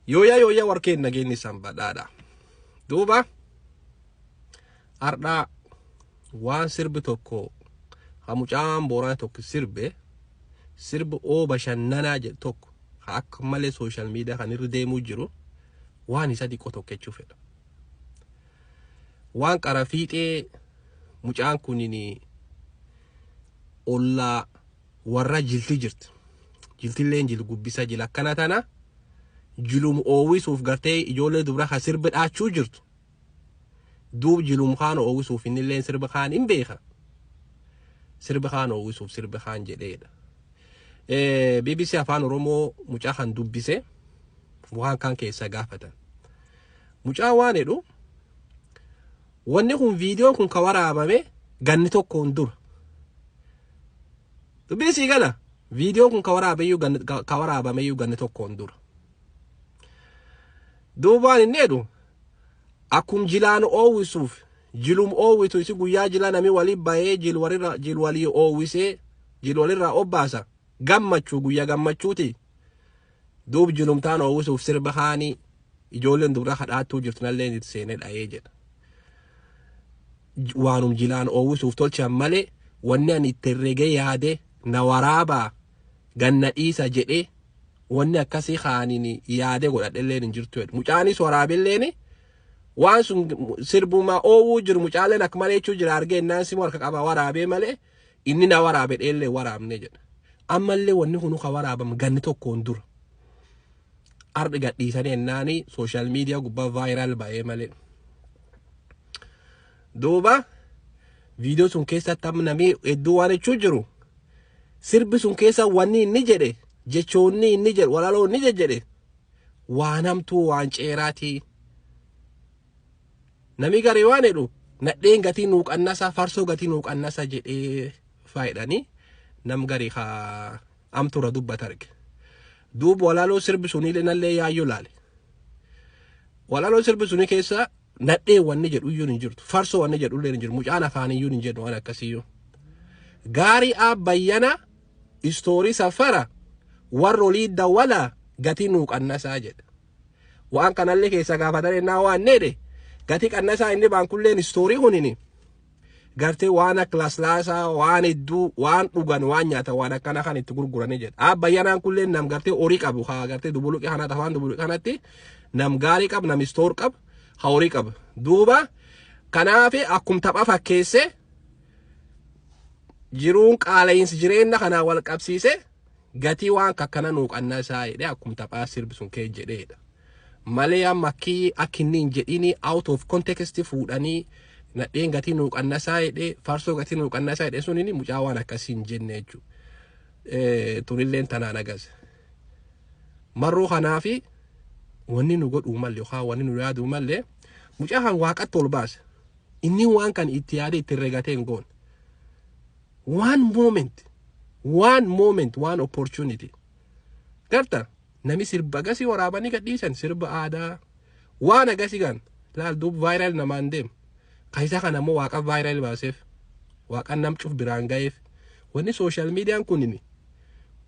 Yooyaa yooyaa, warkeen nageenyi isaan badhaadha. Duuba har'aa waan sirbi tokko ha mucaan Booranaa tokko sirbe, sirbi oo bashannanaa jedhu tokko ha akka malee social media kan irra deemuu jiru, waan isa xiqqoo tokko jechuu fedha. Waan qara fiixee mucaan kunin ollaa warra jilti jirti. Jiltilleen jil gubbisa, jil akkana tana jilum oowwisuuf gartee ijoollee dubra ha sirbi dhaachuu jirtu. Duub jilum kaan oowwisuuf innilleen sirba kaan hin beeka. Sirba kaan oowwisuuf sirba kaan jedheedha. BBC Afaan Oromoo mucaa kan dubbise, waan kaan keessa gaafatan. Mucaa waan jedhu, wanni kun, viidiyoon kun ka waraabame ganni tokkoon dura. Dubbiin sii gala. Viidiyoon kun ka waraabameyyuu ganni tokkoon dura. Duubaan inni jedhu, akkum jilaan oowwisuuf jilum oowwitu isi guyyaa jila nami walii bahee jil walirra jil walii oowwisee jil walirraa obbaasa, gammachuu guyyaa gammachuuti. Duub jilumtaan oowwisuuf sirba kaanii ijoolleen dubra kadhaattuu jirtu nallee itti seenee dha'ee jedha. Waanum jilaan oowwisuuf tolchan malee wanni ani itti herregee yaade na waraabaa ganna dhiisa jedhee wanni akkasii kaaniin yaade godhadhelleen hin jirtu jedhu. Mucaanis waraabelleen waan sun sirbuma oowwuu jiru, mucaaleen akka malee jechuu jira argee innaan simu harka qaba waraabee malee inni na waraabe dheellee waraabne jedha. Ammallee wanni kunu ka waraabam ganni tokkoon dura. Ardi gadhiisanii ennaani social media gubbaa viral ba'ee malee. Duuba viidiyoo sun keessatti amma namni hedduu waan jechuu jiru, sirbi sun keessa wanni inni jedhe, jechoonni inni jedhe, walaloo inni jedhe waan hamtuu, waan ceeraatii. Nami garii waan jedhu, nadheen gatii nuu qannasa, farsoo gatii nuu qannasa jedhee faayidhanii nam garii haa amtuura dubbata arge. Duuba walaloo sirbi sunii nallee yaayyoo laale. Walaloo sirbi sunii keessa nadheen wanni jedhu iyyuu hin jirtu. Farsoo wanni jedhu illee hin jiru. Mucaan afaan iyyuu hin jedhu waan akkasiyyuu. Gaarii abbayyana istoorii safara warra olii dawwala gatii nuu qannasaa jedha. Waan kanallee keessa gaafatan ennaa waan needhe, gatii qannasaa inni baankulleen istoorii kunini gartee waan akka laslaasaa, waan hedduu, waan dhugan, waan nyaatan, waan akkana kan itti gurguranii jedha. Abbayyanaan kulleen nam gartee horii qabu, haa gartee dubuluqii kanatti, afaan dubuluqii kanatti nam gaarii qabu, nam istoor qabu, haa horii qabu. Duuba kanaaf akkum tapha fakkeesse jiruun qaala'insi jireenya kanaa wal qabsiise gatii waan kakkana nuu qannasaa jedhee akkum taphaa sirbi sun kee jedheedha. Malee amma akki akka inni hin jedhini out of context fuudhanii nadheen gatii nuu qannasaa jedhee, farsoo gatii nuu qannasaa jedhee sunini mucaa waan akkasii hin jenne jechuudha. Tunilleen tanaan agase. Marroo kanaafi wanni nu godhuu malle yookaan wanni nu yaaduu malle, mucaa kan waaqatti ol baase. Inni waan kan itti yaadee itti herregatee hin goone. One moment, one moment, one opportunity. Garta nami sirba agasii waraabanii gadhiisan, sirba aadaa waan agasii kan laal, duub viral namaan deemu. Kaisa kana ammoo waaqa viral baaseef, waaqa nam cuf biraan ga'eef. Wanni social mediaan kunini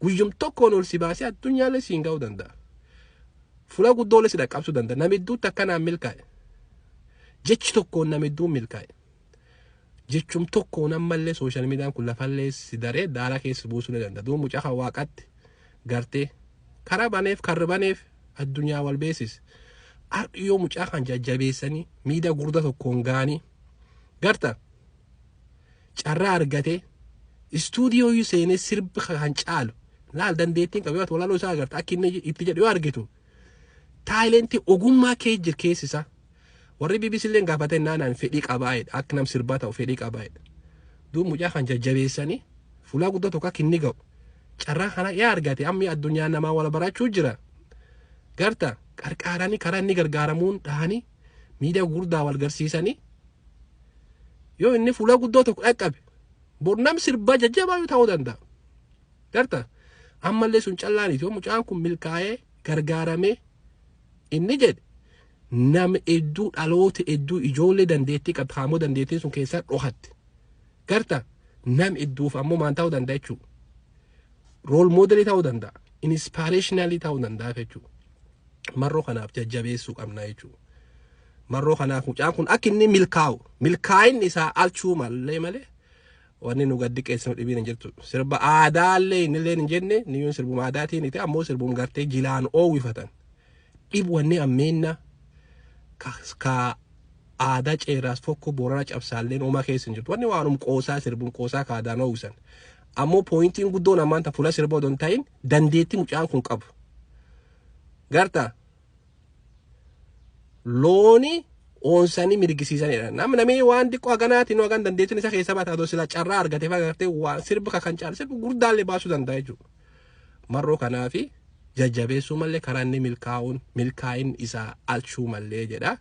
guyyum tokkoon ol si baasee addunyaallee siin ga'uu danda'a. Fuula guddoolee si dhaqqabsuu danda'a. Nama hedduutti akkanaan milkaa'e. Jechi tokkoon nama hedduun milkaa'e. Jechum tokkoon ammallee social mediaan kun lafallee si daree daara keessa buusuu ni danda'a. Duuba mucaa kan waaqatti gartee karaa baneef, karri baneef, addunyaa wal beeksise. Har'i yoo mucaa kan jajjabeessanii miidiyaa gurguddaa tokkoon ga'anii, garta carraa argatee istuudiyoo iyyuu seenee sirbi kan caalu laal, dandeettiin qabu yoo walaloo isaa agarta, akka inni itti jedhu yoo argitu, talentii ogummaa kee jir keessi isaa. Warri BBC illee gaafate naanaan fedhii qabaa'edha, akka nam sirbaa ta'u fedhii qabaa'edha. Duub mucaa kan jajjabeessanii fuula guddaa tokko akka inni ga'u carraa kana yaa argate, ammi addunyaa namaa wal barachuu jira. Garta qarqaaranii karaa inni gargaaramuun dhahanii miidiyaa gurguddaa wal garsiisanii, yoo inni fuula guddoo tokko dhaqqabe, bor nam sirbaa jajjabaa yoo ta'uu danda'a. Garta ammallee sun callaaniiti, yoo mucaan kun milkaa'ee gargaaramee inni jedhe, nama hedduu, dhaloota hedduu, ijoollee dandeettii qabdi haamoo dandeettiin sun keessaa dhokatte. Garta nam hedduuf ammoo maan ta'uu danda'a jechuudha. Role modelii ta'uu danda'a. Inspirationalii ta'uu danda'a jechuudha. Marroo kanaaf jajjabeessuu qabna jechuudha. Marroo kanaaf mucaan kun akka inni milkaa'u, milkaa'inni isaa alchuu mallee malee wanni nu gaddi qeessinu dhibiin hin jirtu. Sirba aadaallee innillee hin jenne, niyyuun sirbuma aadaatiin ta'e, ammoo sirbum gartee jilaan oowwifatan. Dhib wanni ammeenna ka aadaa ceeraas fokkoo Boorana cabsaalleen homaa keessa hin jirtu. Wanni waanum qoosaa, sirbum qoosaa ka aadaan oowwisan. Ammoo pointiin guddoon ammaan ta fuula sirba odoo hin ta'in dandeettii mucaan kun qabu. Garta looni oonsanii mirgisiisanidha. Namni waan xiqqoo haganaatiin hagan dandeettiin isa keessa baata, adoo sila carraa argate fa'aa gartee waan sirba kan caalu sirba gurdaallee baasuu danda'a jechuudha. Marroo kanaafi jajjabeessuu malee karaa inni milkaa'uun milkaa'in isaa alchuu mallee jedha.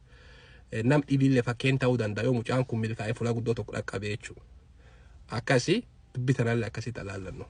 Nam dhibiillee fakkeen ta'uu danda'a yoo mucaan kun milkaa'ee fuula guddoo tokko dhaqqabe jechuudha. Akkasii dubbi tanallee akkasitti ilaallannu.